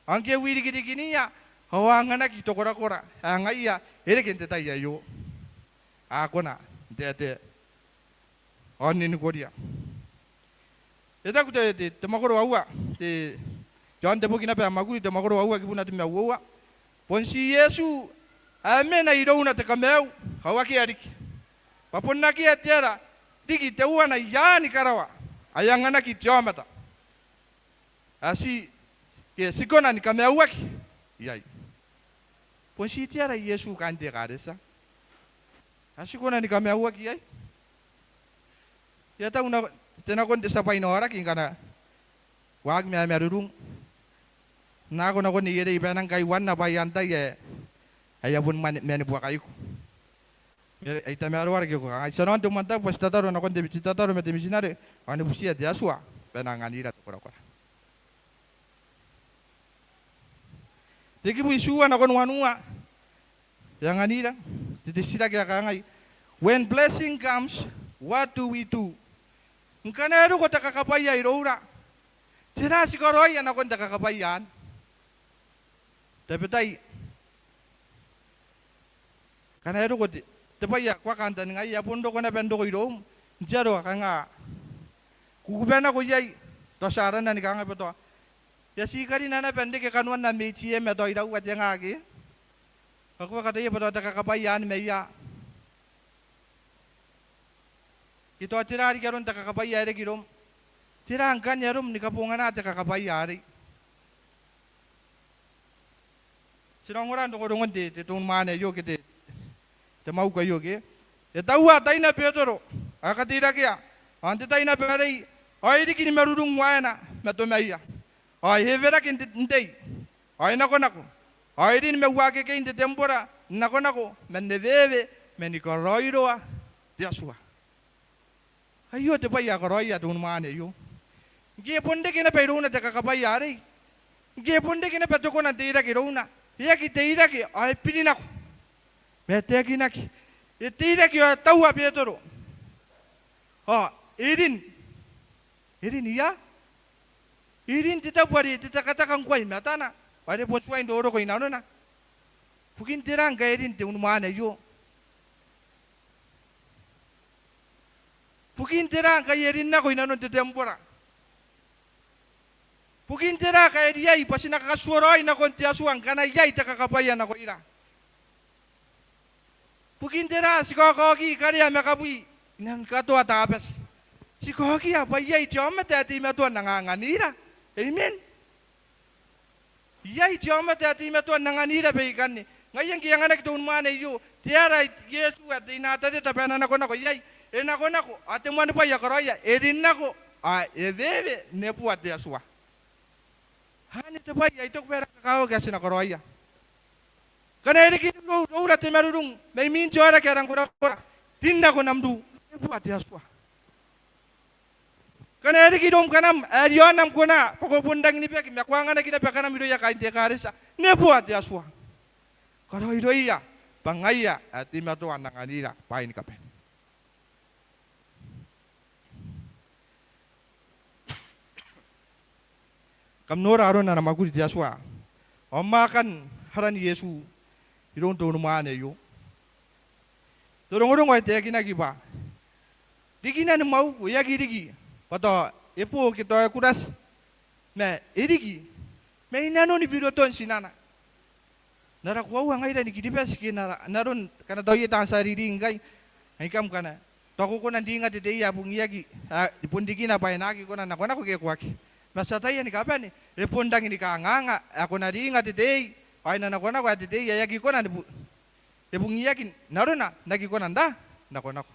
Ao ngke e wirikirikinia Ao a anganaki te korakora ae ngaia e reke n te tai aio. A kona n taetae ao n ninikoria. E taku te, te, te mwakoro aua, te, i aon te boki naba ae Mwakuri, te mwakoro aua kibuna te uoua. Bon ti Iesu ae mena irouna te kamaiu, ao akea riki. Bwa bon akea te ara riki teuana i aani karawa ae anganaki te aomata ae ti, ke ti kona ni kamaiuaki iai. Bon ti te ara Iesu kaain te ekaretia ae ti kona ni kamaiuaki iai. E a tau nako, te nakon te tia bwainaoraki ngkana waaki ma marurung. N nako nakon neierei bwa e nang kai uanna bwai antai ae, ae a bon mane, mane buakaiku. Ai tamaroa rake ko kangai, ti a nako n te umwantabu bwa ti tataro nakon te, ti tataro ma te mitinare ao ni butiia te Atua bwa e na anganira te korakora. Te kibu itiua nakon wanua e anganira te, te titiraki ae kangai, "When blessing comes, what do we do?" Ngkana e roko te kakabwaia iroura, tera ae ti karaoia nakon te kakabwaia anne? Tabetai, ngkana e roko te, te bwai ae ko a kantaningaia, e a bon roko naba n roko iroum n te aro ae kanga kukuba nako iai. Tao ti aranna ni kangai bwa tao e a ti karina naba n reke kanoan am ATM ae tao iraua te nga ke. Ao ko a kataia bwa tao te kakabwaia anne mai ia. Ke tao tera riki aron te kakabwaia ae reke iroum? Tera ngkanne arom ni kabongana te kakabwaia arei? Ti na ongora n rongorongon te, te unimwaane aio ke te, te mwauku aio ke. E taua taina Betero ao e kateirakea. Ao n te tai naba arei ao e riki ni marurung waena ma tomaia. Ao e ewerake n te, n tei. Ao e nakonako. Ao e rin ma uakekei n te tembora n nakonako man eweewe ma ni karaoiroa te Atua. Aio te bwai ae karaoia te unimwaane aio. Ngke e bon reke naba irouna te kakabwaia arei, ngke e bon reke naba te kona n teirake irouna, e aki teirake ao e biri nako. Ma e taekinaki, e teirake ao e taua Betero. Ao e rin. E rin ia? E rin te tabo are te tekateka ngkoa i matana, ao are bon tuai n roroko i nanona. Bukin tera ngkai e rin te unimwaane aio? Bukin tera ngkai e rin nako i nanon te tembora? Bukin tera ngkai e riai bwa ti na kakatuoraoi nakon te Atua ngkana iai te kakabwaia nakoira? Bukin tera ti kaokaoki karea ma kabwi i nanon katoa Tabati? Ti kaokia bwa iai te aomata ae teimatoa n anganganira. Amen. Iai te aomata ae teimatoa n anganira baikanne. Ngaia ngke e anganaki te unimwaane aio, te ara Iesu ae te inatareta bwa e na nakonako iai. E nakonako, ao te moan bwai ae karaoia, e rin nako ao e eweewe, nebua te Atua. Anne te bwai ae I taku bwa e rang kakawaki ae ti na karaoia. Ngkana e riki irou, iroura te marurung mai mwin te aoraki ae rang korakora, rin nako n am ru, nebua te Atua. Ngkana e riki iroum kanam ae riaon am kona bwa ko bon rangi ni baki ma ko anganaki naba kanam irouia kaain te ekaretia, nebua te Atua. Karaoiroia bwa ngaia ae teimatoa n anganira bwaai ni kabane. Kam nora aron ana mwakuri te Atua ao mwaakan aran Iesu iroun te unimwaane aio. Te rongorongo ae taekinaki bwa rikina ni mwauku e aki riki bwa tao e bo ke tao e kurati, ma e riki mai nanoni biroton tinana. N ara koaua ngaira ni Kiribati ke n ara, n aron ngkana tao iai taan tia ririki ngkai, ai kam ngkana tao ko kona n ringa te tei ae bungiaki, ae bon rikina bwa e na aki kona n nakonako ke ko aki. Ma ti ataia ni kabane, e bon rangi ni kanganga ae ko na ringa te tei ao e na nakonako ae te tei ae aki kona ni bu-, e bungiaki n arona n aki kona n ra, nakonako.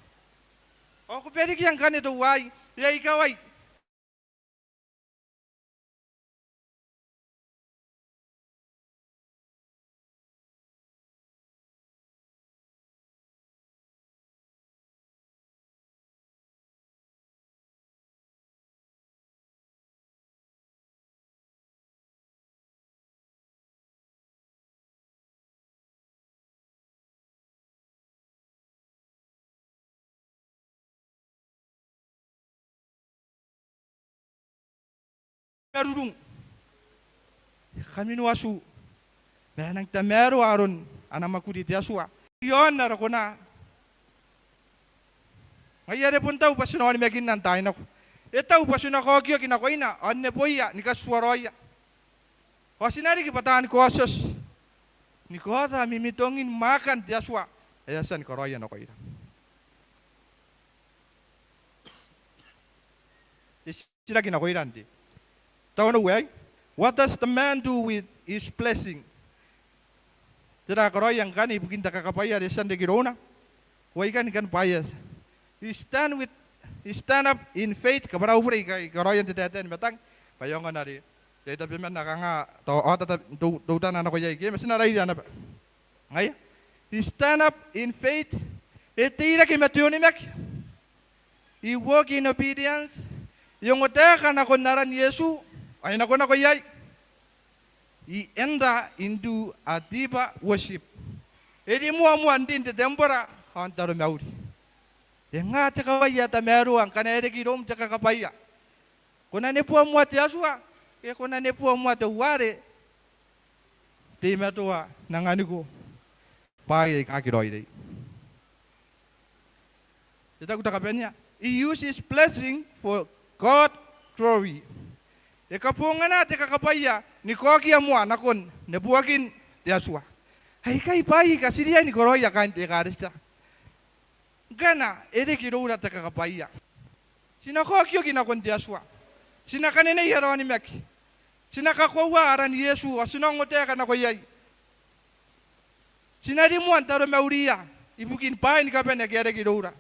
Ao ko barikia ngkanne teuaei, e a ikawai. Marurung. Kaminoa tu. E nang tamaroa aron ana mwakuri te Atua iaon ara kona. Ngaia are bon tau bwa ti na onimakinna n taai nako. E tau bwa ti na kaokioki nakoina ao n neboia ni katituaraoia. Ao ti na riki bwa taani kaotioti ni kaota mimitongin mwaakan te Atua ae e a tia ni karaoia nakoira. E titiraki nakoira n te taonou aei, what does the man do with his blessing? Tera karaoia ngkanne ibukin te kakabwaia are e tia n reke irouna? Ao I kan, I kan bwaia. He stand with, he stand up in faith, kabwarabure ikai karaoia n te taetae ni matang bwa e aonga n are e a tabeman kanga tao, ao tata, teu, teutana nako iai ke ma ti na rairi naba. Ngaia. He stand up in faith, e teirake ma te onimaki. He walk in obedience, e ongotaeka nakon aran Iesu ao e nakonako iai. He enter into a deeper worship, e rimoa moa n rin te tembora ao n taromauri. E nga te kawai ae tamaroa ngkana e reke iroum te kakabwaia? Ko na neboa moa te Atua ke ko na neboa moa teuare teimatoa n anganiko bwaai aika aki raoiroi? E taku te kabanea, he use his blessing for God glory. E kabongana te kakabwaia ni kaokia moa nakon neboakin te Atua. Aikai bwaai aika ti riai ni karaoia kaain te ekaretia. Ngkana e reke iroura te kakabwaia, ti na kaokioki nakon te Atua. Ti na kanenei ara onimaki. Ti na kakoaua aran Iesu ao ti na ongotaeka nako iai. Ti na rimoa n taromauria ibukin bwaai ni kabane ake a reke iroura.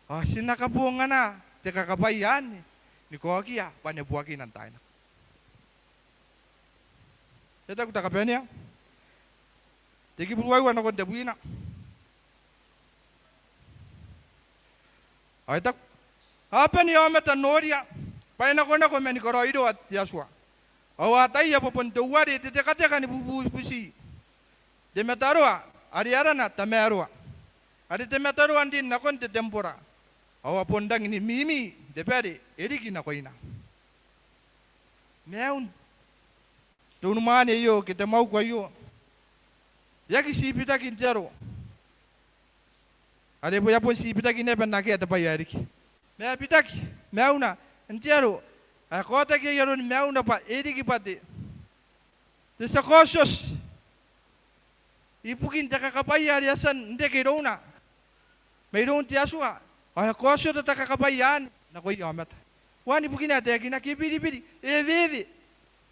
Ao ti na kabongana te kakabwaia anne ni kaokia bwa neboakina n taai nako. E taku te kabanea, te kibu ruaiwa nakon tebwina. Ao e taku, a bane aomata n noria bwa e nakonako mani karaoiroa te Atua. Ao a ataia bwa bon teuare te tekateka ni bubuti te mataroa are arana tamaroa, are te mataroa n rin nakon te tembora. Ao a bon rangi ni mimi n te bware e riki nakoina. Maiun te unimwaane aio ke te mwauku aio, e aki ti bitaki n te aro are e a bon ti bitaki naba n akea te bwai ae riki. Ma e bitaki maiuna n te aro ae kaotaki ai aroni maiuna bwa e riki bwa te, te tia kaotioti ibukin te kakabwaia are e a tia n reke irouna mairoun te Atua. Ao e kaotioto te kakabwaia anne nakoia aomata. Ao anne bukina ae taekinaki, e biribiri, e eweewe.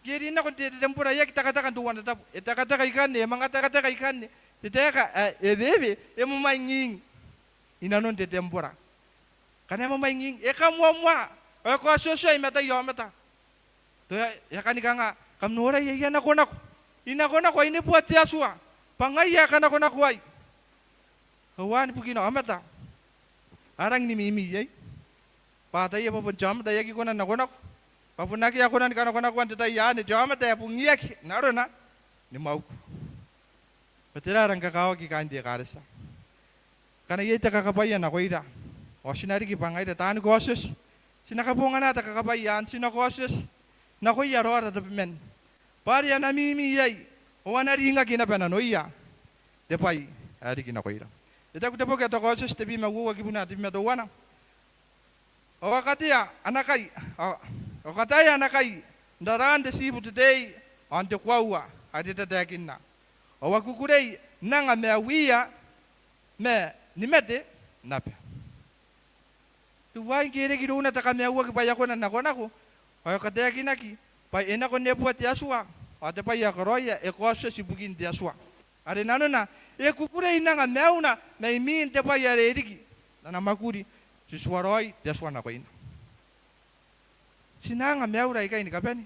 Ngke e rin nakon te, te tembora e aki tekateka n teuana tabu. E tekateka ikanne, e manga tekateka ikanne. Te taeka ae eweewe, e mwamwaing ing i nanon te tembora. Ngkana e mwamwaing ing, e kamoamoa ao e kaotiotoa i mataia aomata. Tao e a, e a kani kanga, kam norai aia nakonako. I nakonako, I neboa te Atua bwa ngaia ae kanakonakoai. Ao anne bukina aomata a rangi ni mimi iai. Bwa a ataia bwa bon te aomata ae aki kona n nakonako. Bwa bon akea ae kona ni kanakonakoa n te tai anne, te aomata ae bungiaki n arona ni mwauku. Bwa tera ara ngkakawaki kaain te ekaretia? Ngkana iai te kakabwaia nakoira, ao ti na riki bwa ngaira taani kaotioti. Ti na kabongana te kakabwaia anne, ti na kaotioti nakoia raora tabeman. Bwa are a na mimi iai, ao a na ringaki naba nanoia te bwai ae riki nakoira. E taku te boki ae te Kaotioti tebwina ma uoua kibuna tebwi ma teuana. Ao a katea ana kai, ao, ao a kataea ana kai n raraan te tiibu te tei ao n te koaua are e tataekinna. Ao a kukurei n anga maiuia ma ni mate naba. Teuaei ngke e reke irouna te kamaiuaki bwa e a kona n nakonako, ao e kataekinaki bwa e nako n neboa te Atua, ao te bwai ae karaoia e kaotioti ibukin te Atua. Are nanona e kukurei n anga maiuna mai mwin te bwai are e riki n ana mwakuri, tituaraoi te Atua nakoina. Ti na anga maiura aikai ni kabane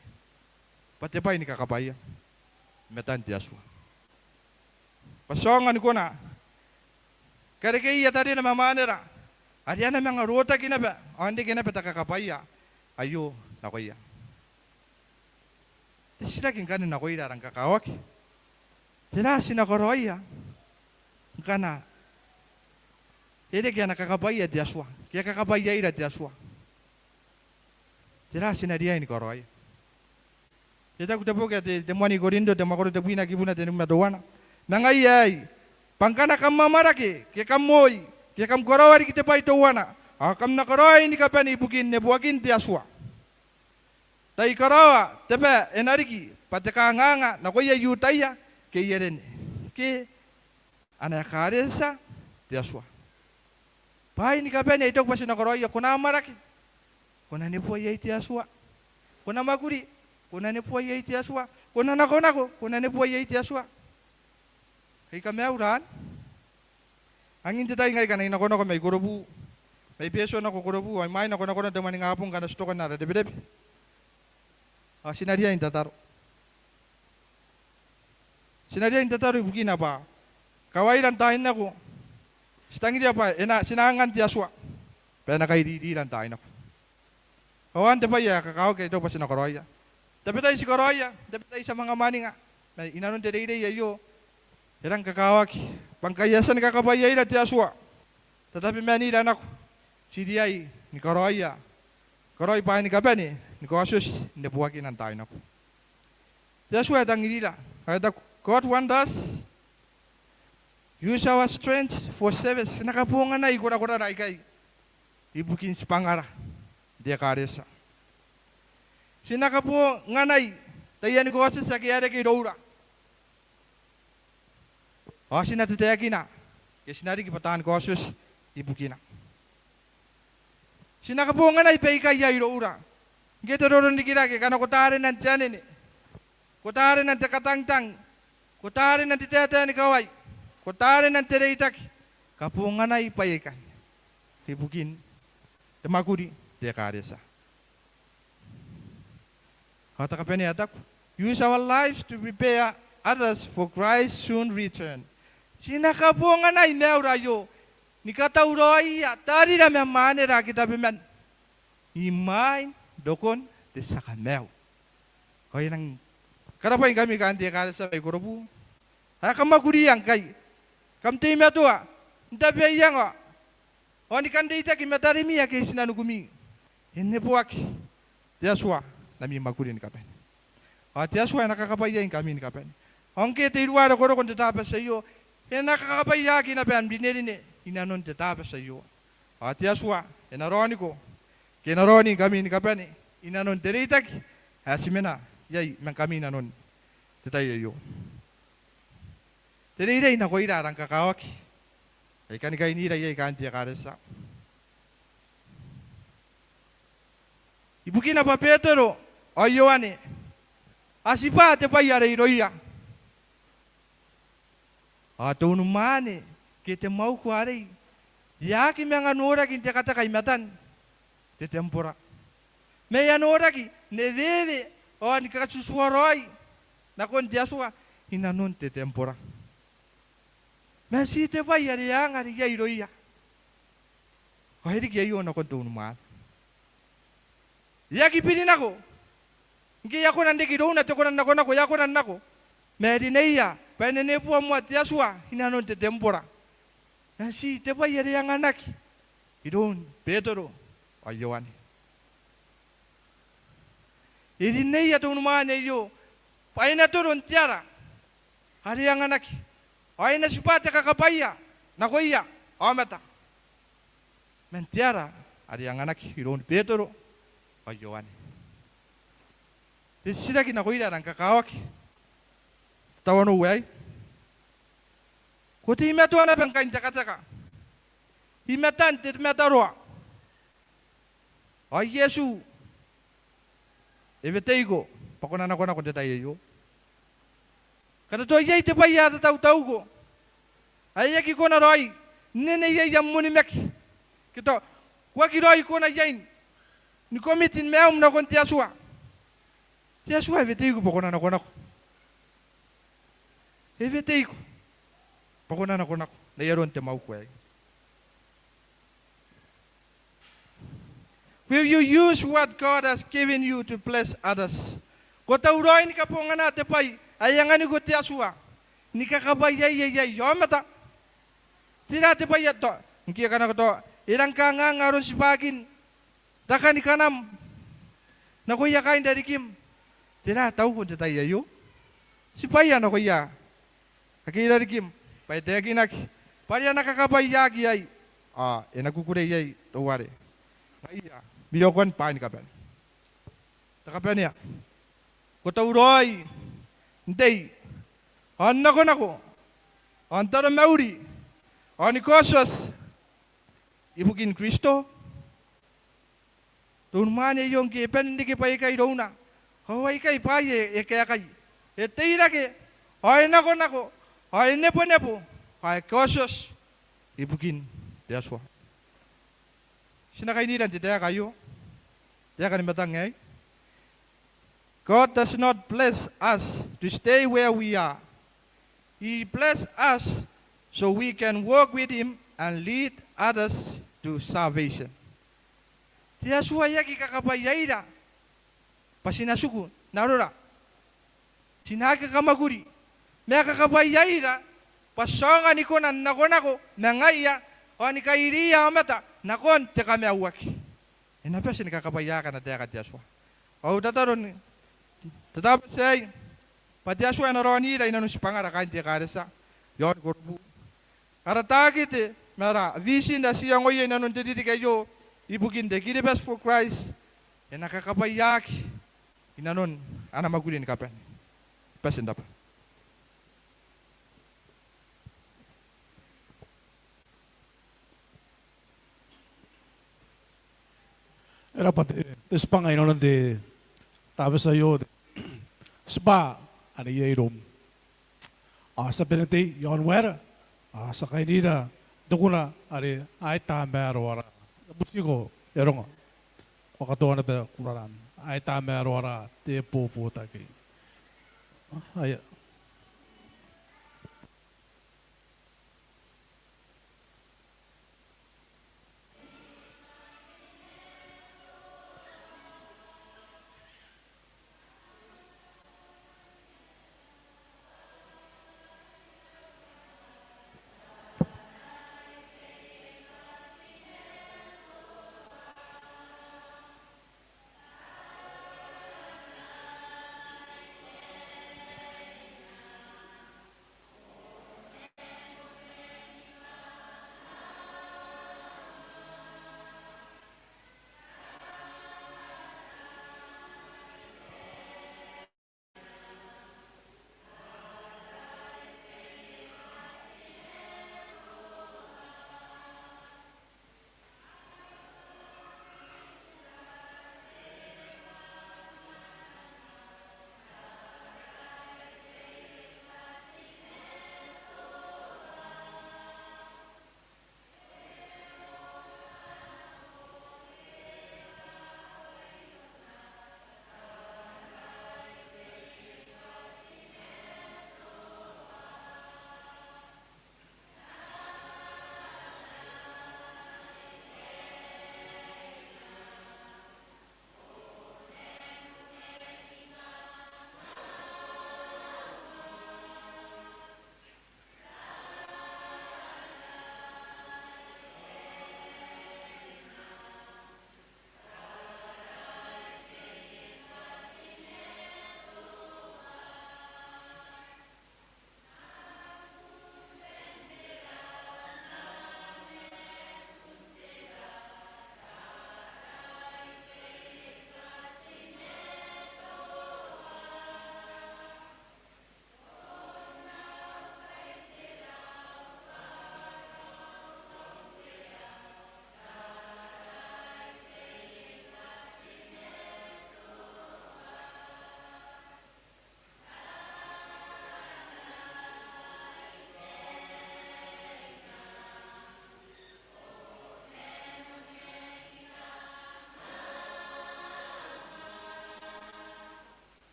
bwa te bwai ni kakabwaia i matan te Atua. Bwa ti aonga ni kona ni karekeia tarena ma mwanera are a na manga rotaki naba ao n reke naba te kakabwaia aio nakoia. Te titiraki ngkanne nakoira ara ngkakawaki, tera ti na karaoia ngkana e reke ana kakabwaia te Atua, ke e kakabwaiaira te Atua? Tera ti na riai ni karaoia? E taku te boki ae te, te moan I-Korinto, te mwakoro tebwina, kibuna tenibwi ma teuana: Ma ngaia aei, bwa ngkana kam amwarake, ke kam moi, ke kam karaoa riki te bwai teuana, ao kam na karaoi ni kabane ibukin neboakin te Atua. Tai karaoa te bwai ae na riki bwa te kanganga nakoia I-Iutaia ke I-Erene, ke ana ekaretia te Atua. Bwaai ni kabane ae I taku bwa ti na karaoia: ko na amwarake, ko na neboa iai te Atua. Ko na mwakuri, ko na neboa iai te Atua. Ko na nakonako, ko na neboa iai te Atua. Ai kamaiu raanna. Angin te tai ngai ngkana I nakonako mai Korobu, mai Betio nako Korobu, ao imwain nakonakona te moaningabong ngkana ti toko n ara reberebe, ao ti na riai n tataro. Ti na riai n tataro ibukina bwa kawaira n taai nako ti tangiria bwa e na, ti na angan te Atua bwa e na kaiririira n taai nako. Ao anne te bwai ae kakawaki ae I taku bwa ti na karaoia. Tabetai ti karaoia, tabetai ti a manga mwaninga, ma inanon te reirei aio e rang kakawaki bwa ngkai e a tia ni kakabwaiaira te Atua, tatabemanira nako, ti riai ni karaoia, karaoi bwaai ni kabane ni kaotioti n neboakina n taai nako. Te Atua e tangirira, ao e taku, God want us use our strength for service. Ti na kabonganai korakorara aikai ibukin tibwangara n te ekaretia. Ti na kabonganai taiani kaotioti ake a reke iroura, ao ti na tataekina ke ti na riki bwa taani kaotioti ibukina. Ti na kabonganai baika iai iroura. Ngke te roro n rikirake, ngkana ko tarena n te anene, ko tarena n te katangitang, ko tarena n te taetae ni kawai, ko tarena n te reitaki, kabonganai bwai aikai ibukin te mwakuri n te ekaretia. Ao te kabanea e taku, use our lives to prepare others for Christ's soon return. Ti na kabonganai maiura aio ni katauraoia tarira ma mwanera ake tabeman imwain rokon te tia Kamaiu. Ao I nang karabwaingkami kaain te ekaretia mai Korobu ae kam mwakuria ngkai, kam teimatoa n tabe iango ao ni kan reitaki ma tarimi ake i tinanukumi. E neboaki te Atua n ami mwakuri ni kabane. Ao te Atua e na kakabwaiaingkami ni kabane. Ao ngke te iruwa rokoroko n te Tabati aio, e na kakabwaiaki naba am rinerine inanon te Tabati aio. Ao te Atua e na raoniko ke e na raoningkami ni kabane inanon te reitaki ae ti mena iai ma ngkami inanon te tai aio. Te reirei nakoira ae rang kakawaki ae I kani kainira iai kaain te ekaretia. Ibukina bwa Betero ao Ioane a tibwa te bwai are irouia. Ao te unimwaane ke te mwauku arei e a aki manga noraki n tekateka i matan te tembora, ma e a noraki n eweewe ao ni katutuaraoi nakon te Atua inanon te tembora. Ma ti te bwai are e anga are iai irouia. Ao e riki aio nakon te unimwaane. E aki biri nako ngke e a kona n reke irouna te kona n nakonako, e a kona n nako, ma e rineia bwa e na neboa moa te Atua inanon te tembora. Ma ti te bwai are e anganaki iroun Betero ao Ioane. E rineia te unimwaane aio bwa e na toro n te ara are e anganaki, ao e na tibwa te kakabwaia nakoia aomata man te ara are e anganaki iroun Betero ao Ioane. Te titiraki nakoira ae rang kakawaki, tawanou aei: ko teimatoa naba ngkai n tekateka i matan te mataroa ao Iesu e weteiko bwa ko na nakonako n te tai aio? Ngkana tao iai te bwai ae tatautauko ae e aki kona raoi n nene iai am onimaki, ke tao ko aki raoi kona iai ni komiti maium nakon te Atua, te Atua e weteiko bwa ko na nakonako. E weteiko bwa ko na nakonako n ai aron te mwauku aei. Will you use what God has given you to bless others? Ko tauraoi ni kabongana te bwai ae e anganiko te Atua ni kakabwaiaia iai aomata? Tera te bwai ae tao ngke e kanakoa tao e rang kanganga aron tibwakin rakan kanam nakoia kaain rarikim, Tera tauko n te tai aio? Ti bwaia nakoia ake i rarikim bwa e taekinaki bwa are a na kakabwaiaki iai ao e na kukurei iai teuare ngaia mwiokoan bwaai ni kabane. Te kabanea, ko tauraoi n tei ao n nakonako ao n taromauri ao ni kaotioti ibukin Kristo? Te unimwaane aio ngke e bane n riki baikai irouna ao aikai bwaai ae e kaekai, e teirake ao e nakonako ao e nebonebo ao e kaotioti ibukin te Atua. Ti na kainira n te taeka aio, taeka ni matang aei. God does not bless us to stay where we are. He bless us so we can walk with him and lead others to salvation. Te Atua e aki kakabwaiaira bwa ti na tiku n arora, ti na aki kamwakuri, ma e kakabwaiaira bwa ti aonga ni kona n nakonako ma ngaia ao ni kairiia aomata nakon te kamaiuaki. E na bati ni kakabwaiaaki ana taeka te Atua. Au tataro n te Tabati aei bwa te Atua e na raonira inanon tibwangara kaain te ekaretia iaon Korobu. Ara takete ma ara vision ae ti iangoia inanon te ririki aio ibukin te Kiribati for Christ e na kakabwaiaaki inanon ana mwakuri ni kabane. Bati n rabwa. E rabwa te, te tibwanga inanon te Tabati aio, te tibwa are iai iroum. Ao ti a bane n tei iaon waera, ao ti a kainira n te kuna are Ai Tamaroa ara, butiko e ronga. Ao katoa naba kuraraan Ai Tamaroa ara te bobotaki. Aia.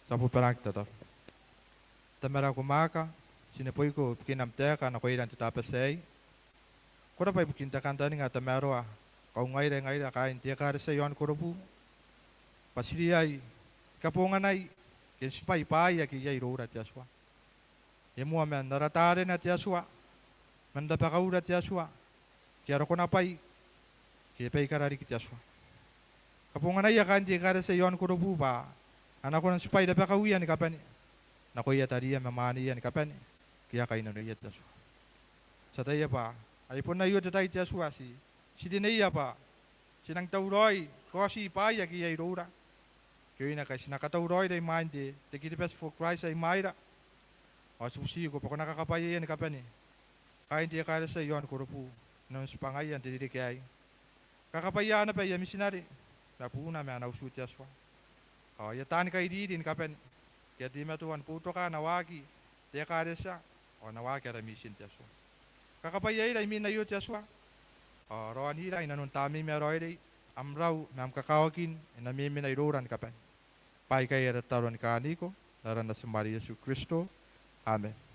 Ti a bobaraki. Tataro. Tamara ae ko mwaaka, ti neboiko ibukin am taeka nakoira n te Tabati aei. Ko rabwa ibukin te kantaninga ae tamaroa kaungaira ngaira kaain te ekaretia iaoni Korobu bwa ti riai Ni kabonganai ke n tibwai bwaai ake iai iroura te Atua. E moa man ara tarena te Atua, man rabakaura te Atua, ke ara konabwai, ke baikara riki te Atua. Kabonganaia kaain te ekaretia i aon Korobu bwa a na kona n tibwai rabakauia ni kabane nakoia tariia ma mwaneia ni kabane, ke a kainnanoia te Atua. Ti ataia bwa ai bon aio te tai te Atua ti, ti rineia bwa ti nang tauraoi ni kaoti bwaai ake iai iroura. Ke oin ae ti na katauraoira imwain te, te Kiribati for Christ ae imwaira. Ao ti butiko bwa ko na kakabwaiaia ni kabane kaain te ekaretia i aon Korobu inanon tibwangaia n te ririki aei. Kakabwaia naba aia mitinare ma buuna ma ana utu te Atua. Ao aia taani kairiri ni kabane, ke a teimatoa ni boutoka ana waaki te ekaretia ao ana waaki ara mitin te Atua. Kakabwaiaira imwin aio te Atua. Ao raonira inanon Tamneim ae raoiroi, am rau ma am kakawakin e na memena iroura ni kabane. Bwa aikai ara tataro ni kaaniko n aran Natim are Iesu Kristo. Amen.